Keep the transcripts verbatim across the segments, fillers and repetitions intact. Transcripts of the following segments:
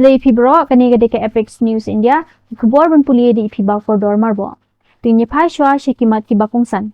Khublei phi baroh, kane ka dei ka Apex News India. Khubor ban pule da i Phi Bakordor Marbok. Te ngin ïa phai shuwa sha ki mat kiba kongsan.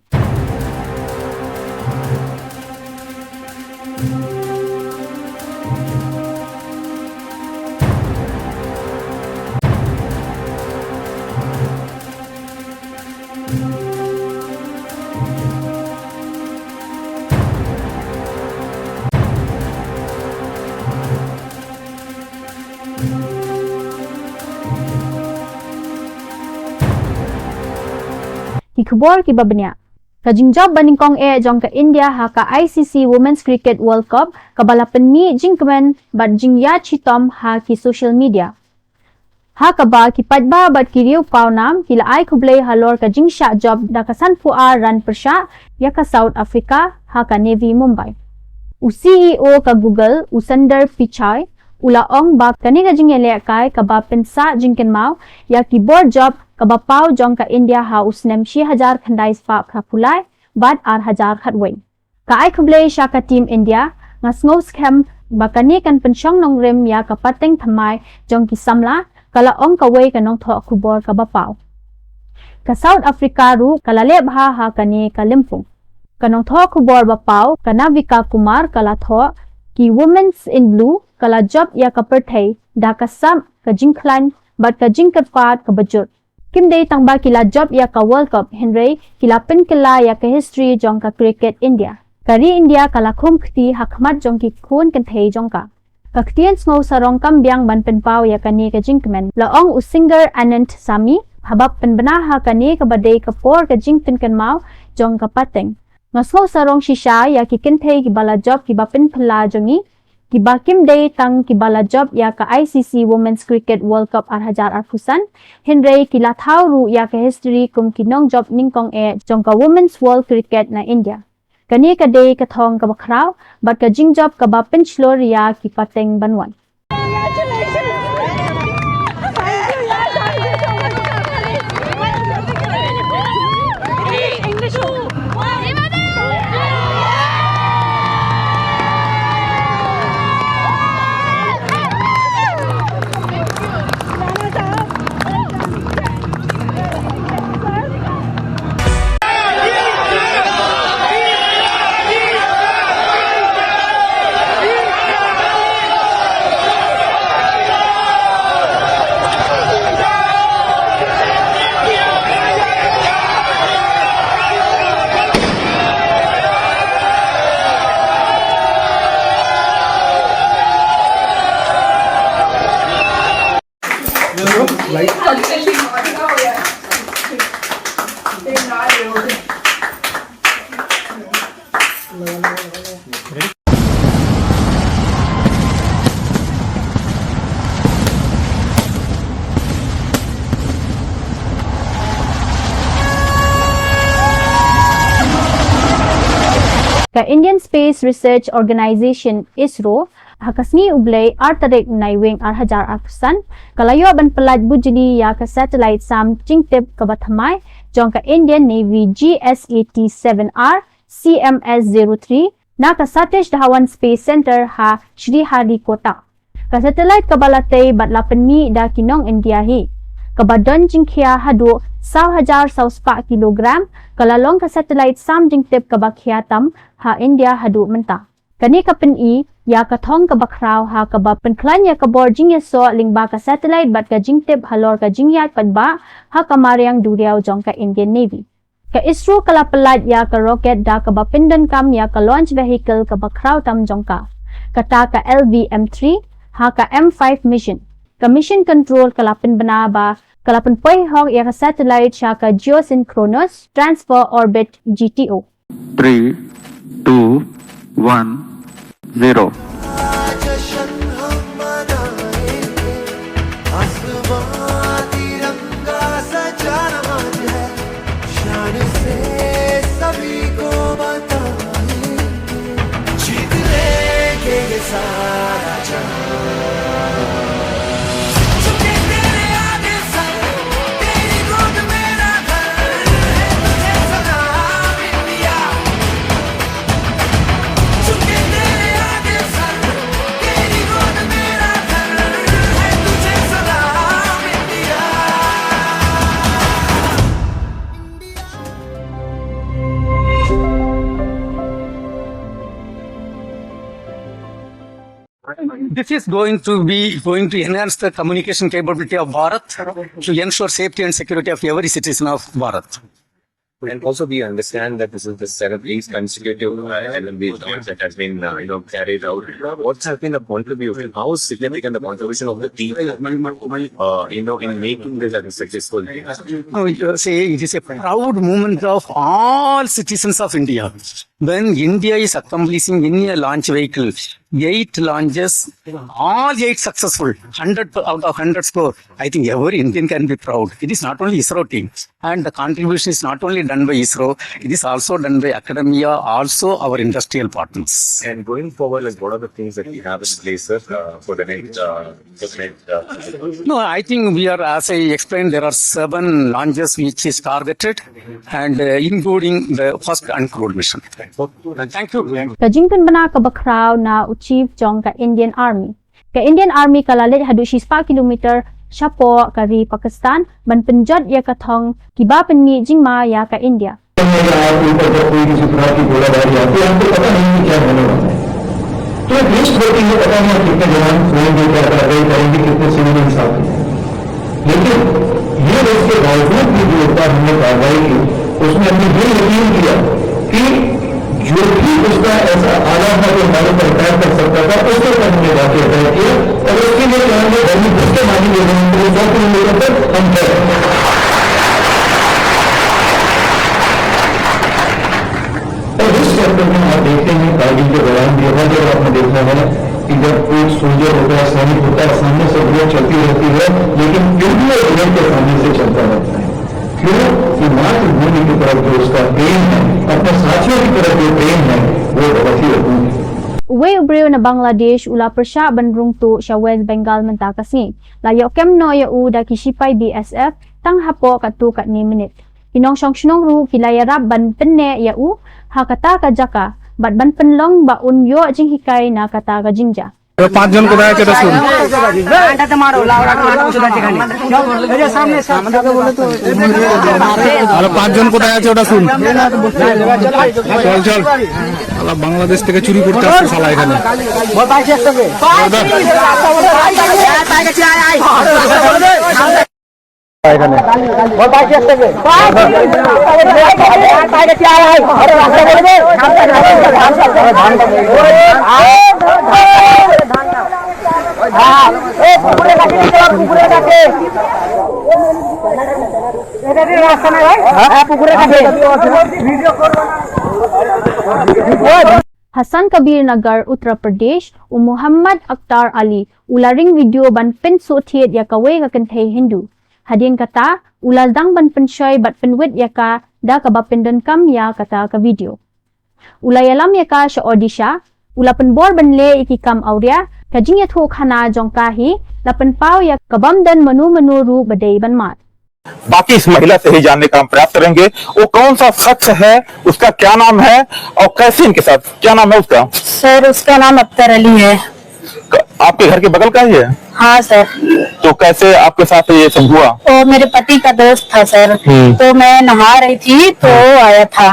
Ki khubor kiba bniah. Ka jingjop ba nyngkong eh jong ka India ha ka I C C Women's Cricket World Cup kaba la pynmih jingkmen bad jingïaid shitom ha ki social media. Ha kaba ki paidbah bad ki riew pawnam ki la ai khublei halor ka jingshah jop da ka sanphew ar run pyrshah ïa ka South Africa ha ka Navi Mumbai. U C E O ka Google, u Sundar Pichai, u la ong ba kane ka jingïalehkai kaba pynsah jingkynmaw ïa ki bor jop kaba paw jong ka India ha u snem shi hajar khyndai spah phra phew lai bad ar hajar khatwei. Ka ai khublei sha ka team India, nga sngew skhem ba kane kan pynshong nongrim ïa ka pateng thymmai jong ki samla, ka la ong kawei ka nongthoh khubor kaba paw. Ka South Africa ruh ka la leh bha ha kane ka lympung. Ka nongthoh khubor ba paw, ka Navika Kumar ka la thoh, ki Women's in Blue ka la jop ïa ka pyrthei da ka sap, ka jingkhlaiñ bad ka jingkyrpad kaba jur. Kim dei tang ba ki la jop ïa ka World Cup, hynrei ki la pynkylla ïa ka history jong ka cricket India. Ka ri India ka la khum kti ha khmat jong ki khun kynthei jong ka. Ka ktien sngewsarong kam biang ban pynpaw ïa kane ka jingkmen, la ong u singer Anand Sami, haba pynbna ha kane kaba dei ka por ka jingpynkynmaw jong ka pateng. Nga sngewsarong shisha ïa ki kynthei kiba la jop kiba pynphylla jong ngi, kiba kim dei tang kiba la jop ïa ka I C C Women's Cricket World Cup ar hajar arphew san, hynrei ki la thaw ruh ïa ka history kum ki nongjop nyngkong eh jong ka Women's World Cricket na India. Kane ka dei ka thong kaba khraw bad ka jingjop kaba pynshlur ïa ki pateng ban wan. Ka Indian Space Research Organisation, ISRO, ha ka sngi U Blei ar tarik Naiwieng ar hajar arphew san, ka la ïoh ban pyllait bujli ïa ka satellite sam jingtip kaba thymmai jong ka Indian Navy G S A T seven R C M S zero three na ka Satish Dhawan Space Centre ha Sriharikota. Ka satellite kaba la tei bad la pynmih da ki nong India hi, kaba don jingkhia haduh saw hajar saw spah kilogram, ka la long ka satellite sam jingtip kaba khia tam ha India haduh mynta. Kane ka pyni ïa ka thong kaba khraw ha kaba pynkhlaiñ ïa ka bor jingïasoh lyngba ka satellite bad ka jingtip halor ka jingïaid paidbah ha ka mariang duriaw jong ka Indian Navy. Ka ISRO ka la pyllait ïa ka rocket da kaba pyndonkam ïa ka launch vehicle kaba khraw tam jong ka, kata ka L V M three, ha ka M five mission. Ka mission control ka la pynbna ba ka la pynpoi hok ïa ka satellite sha ka geosynchronous transfer orbit, G T O. Three, two, one, zero. This is going to be going to enhance the communication capability of Bharat to ensure safety and security of every citizen of Bharat. And also, we understand that this is the seventh, eighth consecutive, uh, L M B launch that has been, uh, you know, carried out. What has been the contribution? How significant the contribution of the team, uh, you know, in making this as a successful thing? Oh, you see, it is a proud moment of all citizens of India. When India is accomplishing in a launch vehicle, eight launches, all eight successful, hundred out of hundred score, I think every Indian can be proud. It is not only ISRO team, and the contribution is not only done by ISRO, it is also done by academia, also our industrial partners. And going forward, like, what are the things that we have in place, sir, uh, for the next, uh, for the next, uh, No, I think we are, as I explained, there are seven launches which is targeted, and, uh, including the first uncrewed mission. Thank you. Ka jingpynbna kaba khraw na u chief jong ka Indian Army. Ka Indian Army ka la leit haduh shispah kilometer shapoh ka ri Pakistan ban pynjot ïa ka thong kiba pynmih jingma ïa ka India. आपके ऊपर जब कोई किसी तरह की गोलाबारी आती है, आपको पता नहीं कि क्या होने वाला है। तो एक रिस्क होती है, पता नहीं आप कितने जवान खोएंगे, क्या कार्रवाई करेंगे, कितने सिविलियंस आते हैं। लेकिन ये रिस्क के बावजूद भी जो ऊपर हमने कार्रवाई की, उसमें हमने ये यकीन किया कि जो भी उसका ऐसा आला था जो हमारे ऊपर अटैक कर सकता था, उसके ऊपर हमने जाके अटैक किया। और उसके लिए क्या हमने गर्मी घुस के मानी, जो हम सौ किलोमीटर तक हम गए। और इस चक्कर में आप देखते हैं, कारगिल के दौरान भी हर जगह आपने देखा है कि जब कोई सोल्जर होता है, सैनिक होता है, सामने से बुलेट चलती रहती है, लेकिन फिर भी वो बुलेट के सामने से चलता रहता है। क्यों? कि मातृभूमि की तरफ जो उसका प्रेम है, अपने साथियों की तरफ जो प्रेम है, वो बहुत ही अटूट है। Uwei u briew na Bangladesh u la pyrshah ban rung tuh sha West Bengal mynta ka sngi. La ïoh kem noh ïa u da ki shipai B S F tang hapoh katto katne minit. Ki nongshong shnong ruh ki la ïarap ban pynneh ïa u ha kata ka jaka bad ban pynlong ba un ïoh jinghikai na kata ka jingjia. পাঁচজন কোথায় আছে ওটা শুন। আরে পাঁচজন কোথায় আছে ওটা শুন। চল চল। শালা বাংলাদেশ থেকে চুরি করতে আসছে শালা এখানে। Hasan Kabir Nagar, Uttar Pradesh, u Muhammad Akhtar Ali, u la ring video ban pynsuhthied ïa kawei ka kynthei Hindu. Hadien kata, u la dang ban pynshoi bad pynwit ïa ka da kaba pyndonkam ïa kata ka video. U la ïalam ïa ka sha Odisha, u la pynbor ban leh ïa ki kam awria, ka jingïathuhkhana jong ka hi la pynpaw ïa ka bym don mano mano ruh ba dei ban mad. बाकी इस महिला से ही जानने का हम प्रयास करेंगे, वो कौन सा शख्स है, उसका क्या नाम है और कैसे इनके साथ, क्या नाम है उसका? सर, उसका नाम अख्तर अली है। क-, आपके घर के बगल का ही है? हाँ सर। तो कैसे आपके साथ ये सब हुआ? वो मेरे पति का दोस्त था सर। हम्म। तो मैं नहा रही थी तो हाँ। वो आया था,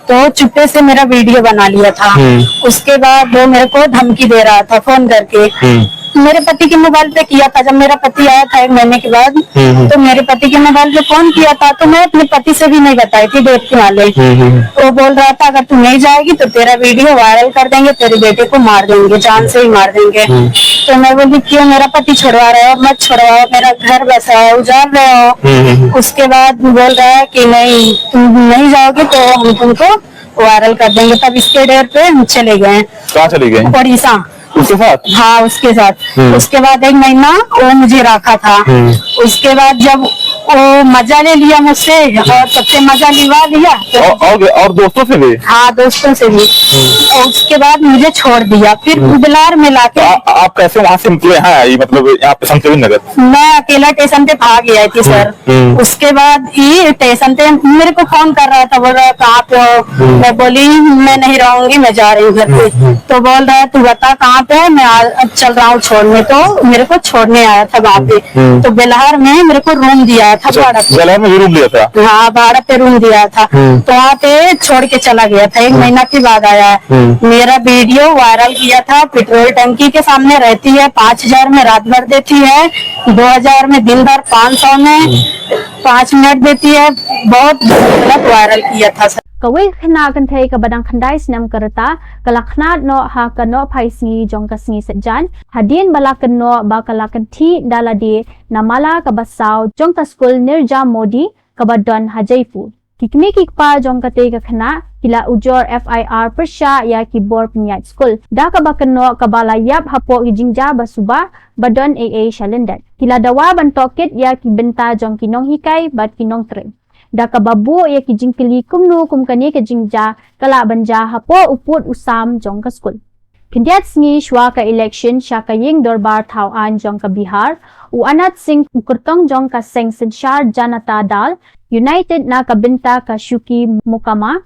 तो चुप्पे से मेरा वीडियो बना लिया था। हम्म। उसके बाद वो मेरे को धमकी दे रहा था फोन करके। हम्म। मेरे पति के मोबाइल पे किया था। जब मेरा पति आया था एक महीने के बाद, हम्म, हम्म। तो मेरे पति के मोबाइल पे फोन किया था, तो मैं अपने पति से भी नहीं बताई थी डेट के मामले। हम्म, हम्म। वो बोल रहा था, "अगर तू नहीं जाएगी तो तेरा वीडियो वायरल कर देंगे, तेरे बेटे को मार देंगे, जान से ही मार देंगे।" हम्म। तो मैं बोली, "क्यों मेरा पति छुड़वा रहे हो? मत छुड़वाओ, मेरा घर बसा है, उजाड़ रहे हो।" हम्म, हम्म, हम्म। उसके बाद बोल रहा है कि, "नहीं, तुम नहीं जाओगे तो हम तुमको वायरल कर देंगे।" तब इसके डर पे हम चले गए। कहाँ चले गए? उड़ीसा। उसके साथ? हाँ, उसके साथ। हम्म। उसके बाद एक महीना वो मुझे रखा था। हम्म। उसके बाद जब वो मजा ले लिया मुझसे और सबसे मजा लिवा लिया, तो और, और, और दोस्तों से भी? हाँ, दोस्तों से भी। हम्म। और उसके बाद मुझे छोड़ दिया, फिर हम्म। बिलार में लाके। तो आ-, आप कैसे वहाँ से निकले हैं, ये मतलब यहाँ पे संतोषी नगर? मैं अकेला स्टेशन पे भाग गई थी, हम्म। सर। हम्म। उसके बाद ये स्टेशन पे मेरे को फोन कर रहा था, बोल रहा, "कहाँ पे हो?" हम्म। मैं बोली, "मैं नहीं रहूंगी, मैं जा रही हूँ घर पे।" हम्म, हम्म। तो बोल रहा है, "तू बता कहाँ पे है, मैं आ, चल रहा हूँ छोड़ने।" तो मेरे को छोड़ने आया था वहाँ पे। हम्म। तो बेलहर में मेरे को रूम दिया था अच्छा, भाड़ा पे। बेलहर में भी रूम लिया था? हाँ, भाड़ा पे रूम दिया था। हम्म। तो वहाँ पे छोड़ के चला गया था, एक हम्म। महीना के बाद आया है। हम्म। मेरा वीडियो वायरल किया था। पेट्रोल टंकी के सामने रहती है, पाँच हज़ार में रात भर देती है, दो हज़ार में दिन भर, पाँच सौ में पाँच मिनट देती है। बहुत गलत वायरल किया था सर। Kawei ka khynnah kynthei kaba dang khyndai snem ka rta ka la khynnah noh ha ka nohphai sngi jong ka sngi Saitjaiñ hadien ba la kynnoh ba ka la kynthih da lade na mala kaba saw jong ka skul Nirja Modi kaba don ha Jaipur. Ki kmie ki kpa jong katei ka khynnah ki la ujor F I R pyrshah ïa ki bor pynïaid skul da kaba kynnoh kaba la ïap hapoh ki jingjia ba suba ba don ei ei sha lyndet. Ki la dawa ban tohkit ïa ki bynta jong ki nonghikai bad ki nongtrei da kaba buh ïa ki jingkylli kumno kum kane ka jingjia ka lah ban jia hapoh u pud u sam jong ka skul. Khyndiat sngi shuwa ka election sha ka ïing dorbar thaw aiñ jong ka Bihar, u Anand Singh, u kyrtong jong ka seng synshar Janata Dal United na ka bynta ka Suki Mokama,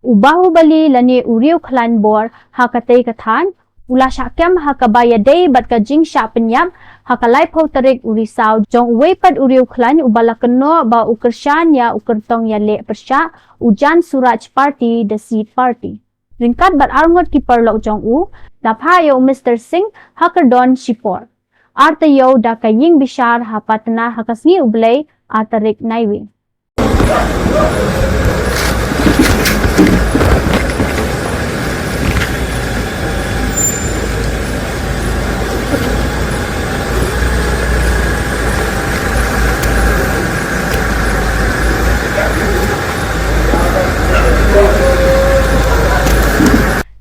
u Bahubali lane u riewkhlaiñ bor ha katei ka thaiñ, u la shah kem ha kaba ïadei bad ka jingshah pynïap ha ka laiphew tarik u Risaw jong uwei pat u riewkhlaiñ uba la kynnoh ba u kyrshan ïa u kyrtong ïaleh pyrshah u Jan Swaraj Party, the Seed Party. Ryngkat bad arngut ki paralok jong u, la phah ïa u Mister Singh ha kyrdon shipor. Ar taïew da ka ïing bishar ha Patna ha ka sngi U Blei, ar tarik Naiwieng.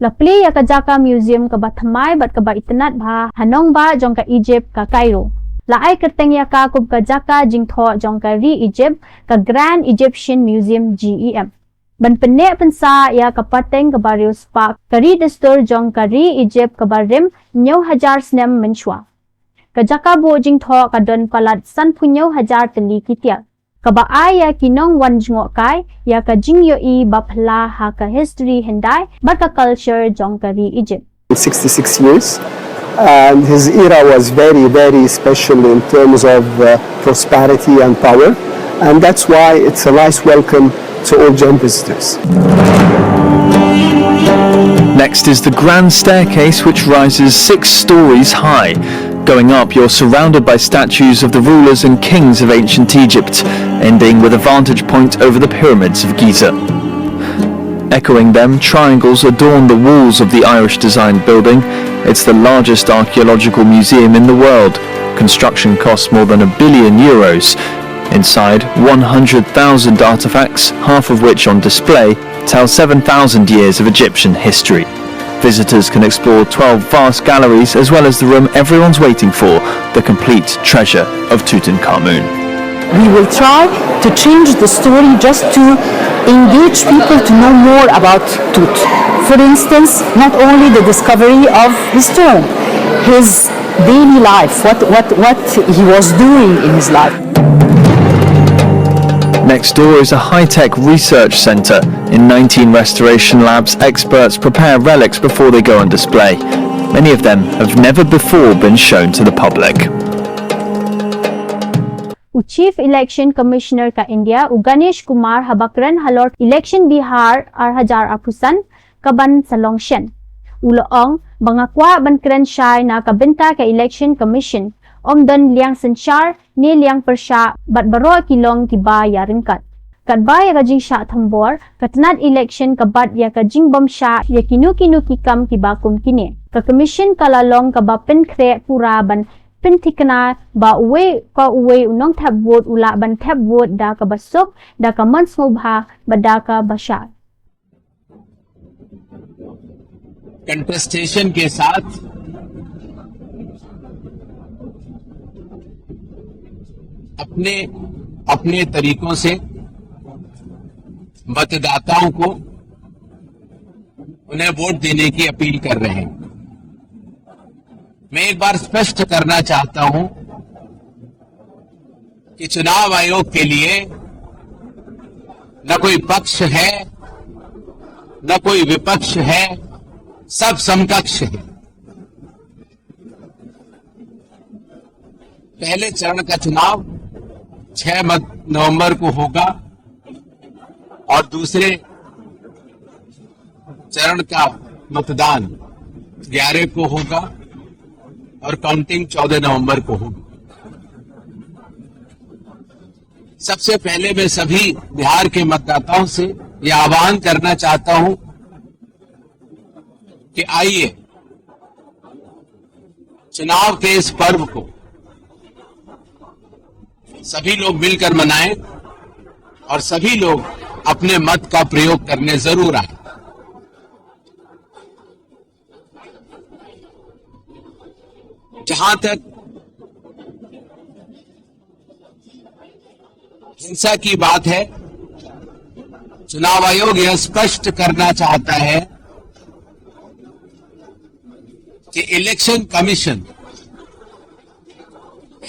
La plie ïa ka jaka museum kaba thymmai bad kaba itynnad bha ha nongbah jong ka Egypt, ka Cairo. La ai kyrteng ïa ka kum ka jaka jingthoh jong ka ri Egypt, ka Grand Egyptian Museum, G E M. Ban pynneh pynsah ïa ka pateng kaba riewspah ka ri dustur jong ka ri Egypt kaba rim hynñiew hajar snem mynshuwa. Ka jaka buh jingthoh ka don palat sanphew hynñiew hajar tylli ki tiar, kaba ai ïa ki nongwan jngohkai ïa ka jingïohi ba phylla ha ka history hyndai bad ka culture jong ka ri Egypt. Sixty-six years, and his era was very, very special in terms of, uh, prosperity and power, and that's why it's a nice welcome to all Jom visitors. Next is the grand staircase, which rises six stories high. Going up, you're surrounded by statues of the rulers and kings of ancient Egypt, ending with a vantage point over the pyramids of Giza. Echoing them, triangles adorn the walls of the Irish-designed building. It's the largest archaeological museum in the world. Construction costs more than a billion euros. Inside, one hundred thousand artifacts, half of which on display, tell seven thousand years of Egyptian history. Visitors can explore twelve vast galleries, as well as the room everyone's waiting for, the complete treasure of Tutankhamun. We will try to change the story just to engage people to know more about Tut. For instance, not only the discovery of his tomb, his daily life, what, what, what he was doing in his life. Next door is a high-tech research centre. In nineteen restoration labs, experts prepare relics before they go on display. Many of them have never before been shown to the public. U Chief Election Commissioner ka India, u Ganesh Kumar, haba kren halor election Bihar ar hajar arphew san, kaban sa long shen, u la ong ba nga kwah ban kren shai na ka bynta ka Election Commission, ym don liang synshar ne liang pyrshah bad baroh ki long kiba ïaryngkat. Katba ïa ka jingshah thombor, ka tnat election ka bat ïa ka jingbymshah ïa kino kino ki kam kiba kum kine. Ka Commission ka la long kaba pynkhreh pura ban pynthikna ba uwei pa uwei u nongthep vote u lah ban thep vote da kaba suk, da ka mon sngewbha bad da kaba shai. कंटेस्टेशन के साथ अपने, अपने तरीकों से मतदाताओं को, उन्हें वोट देने की अपील कर रहे हैं। मैं एक बार स्पष्ट करना चाहता हूं कि चुनाव आयोग के लिए न कोई पक्ष है, न कोई विपक्ष है, सब समकक्ष है। पहले चरण का चुनाव छह मत-, नवंबर को होगा और दूसरे चरण का मतदान ग्यारह को होगा और काउंटिंग चौदह नवंबर को होगी। सबसे पहले मैं सभी बिहार के मतदाताओं से यह आह्वान करना चाहता हूं कि आइए, चुनाव के इस पर्व को सभी लोग मिलकर मनाएं और सभी लोग अपने मत का प्रयोग करने जरूर आए। जहां तक हिंसा की बात है, चुनाव आयोग यह स्पष्ट करना चाहता है कि इलेक्शन कमीशन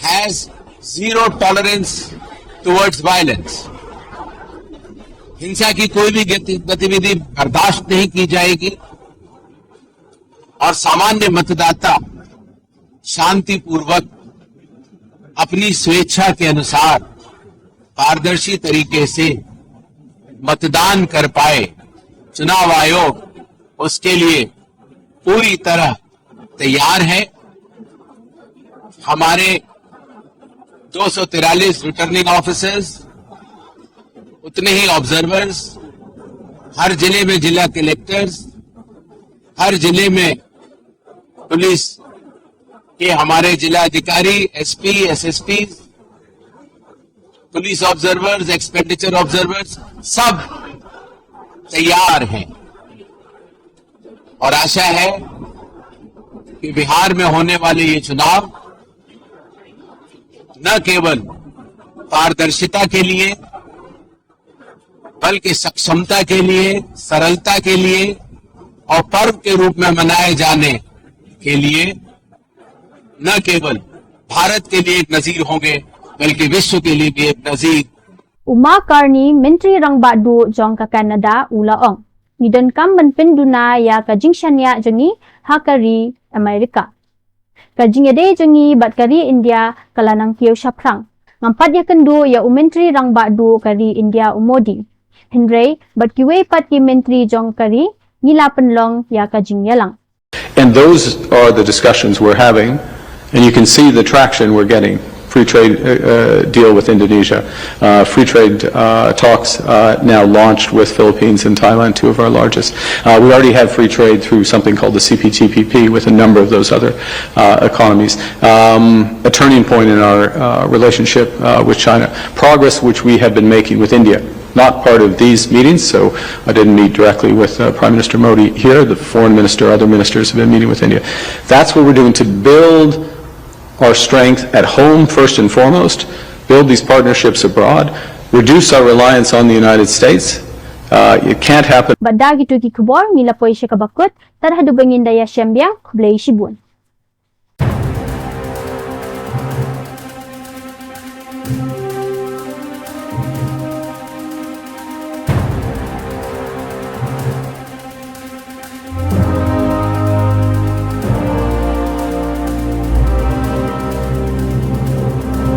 has zero tolerance towards violence। हिंसा की कोई भी गति-, गतिविधि बर्दाश्त नहीं की जाएगी और सामान्य मतदाता शांतिपूर्वक अपनी स्वेच्छा के अनुसार पारदर्शी तरीके से मतदान कर पाए, चुनाव आयोग उसके लिए पूरी तरह तैयार है। हमारे दो सौ तिरालीस रिटर्निंग ऑफिसर्स, उतने ही ऑब्जर्वर्स, हर जिले में जिला कलेक्टर्स, हर जिले में पुलिस के हमारे जिला अधिकारी, एसपी, एसएसपी, पुलिस ऑब्जर्वर्स, एक्सपेंडिचर ऑब्जर्वर्स, सब तैयार हैं और आशा है कि बिहार में होने वाले ये चुनाव न केवल पारदर्शिता के लिए, बल्कि सक्षमता के लिए, सरलता के लिए और पर्व के रूप में मनाए जाने के लिए न केवल भारत के लिए एक नजीर होंगे, बल्कि विश्व के लिए भी एक नजीर। U Ma Carney, Myntri Rangbah Duh jong ka Canada, u la ong, ngi donkam ban pynduna ïa ka jingshaniah jong ngi ha ka ri Amerika. Ka jingïadei jong ngi bad ka ri India ka la nang kiew shaphrang. Ngam pat ïakynduh ïa u Myntri Rangbah Duh ka ri India, u Modi. Hynrei bad kiwei pat ki myntri jong ka ri, ngi la pynlong ïa ka jingïalang. And those are the discussions we're having, and you can see the traction we're getting. Free trade uh, uh, deal with Indonesia, uh, free trade uh, talks uh, now launched with Philippines and Thailand, two of our largest. Uh, we already have free trade through something called the C P T P P with a number of those other uh, economies. Um, a turning point in our uh, relationship uh, with China. Progress which we have been making with India. Not part of these meetings, so I didn't meet directly with uh, Prime Minister Modi here. The foreign minister, other ministers have been meeting with India. That's what we're doing to build our strength at home first and foremost, build these partnerships abroad, reduce our reliance on the United States. Uh, it can't happen. Bad da kito ki khubor ngi la poi sha kaba kut, tad haduh ba ngin da ïashem biang, khublei shibun.